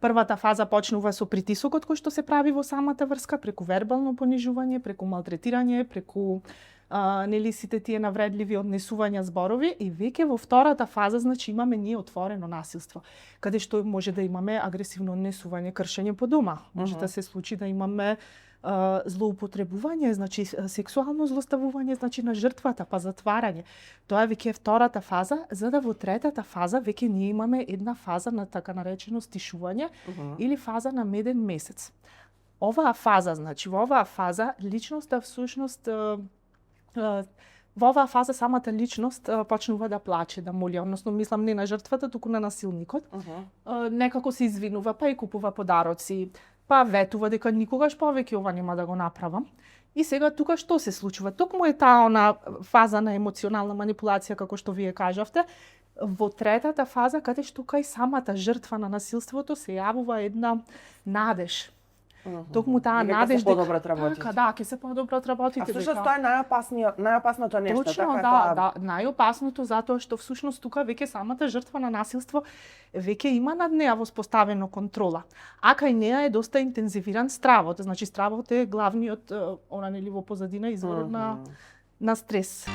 Првата фаза почнува со притисокот кој што се прави во самата врска, преку вербално понижување, преку малтретирање, преку нели сите тие навредливи однесувања зборови, и веќе во втората фаза значи имаме ние отворено насилство, каде што може да имаме агресивно однесување, кршење по дома. Може да се случи да имаме злоупотребување, значи сексуално злоставување, значи на жртвата, па затварање. Тоа веќе е втората фаза, за да во третата фаза веќе ние имаме една фаза на така наречено стишување или фаза на меден месец. Оваа фаза, значи во оваа фаза личноста всушност во оваа фаза самата личност почнува да плаче, да моли, односно мислам не на жртвата, туку на насилникот. Некако се извинува, па и купува подароци, па ветува дека никогаш повеќе ова нема да го направам. И сега тука што се случува? Токму е таа она фаза на емоционална манипулација, како што вие кажавте, во третата фаза, каде што кај самата жртва на насилството се јавува една надеж. Токму таа надеж дека ќе се подобрат работите. А всушност тоа е најопасното нешто, точно, така? Да, најопасното затоа што всушност тука веќе самата жртва на насилство веќе има над неа воспоставено контрола. А кај неа е доста интензивиран стравот, значи стравот е главниот нели во позадина изворот на стрес.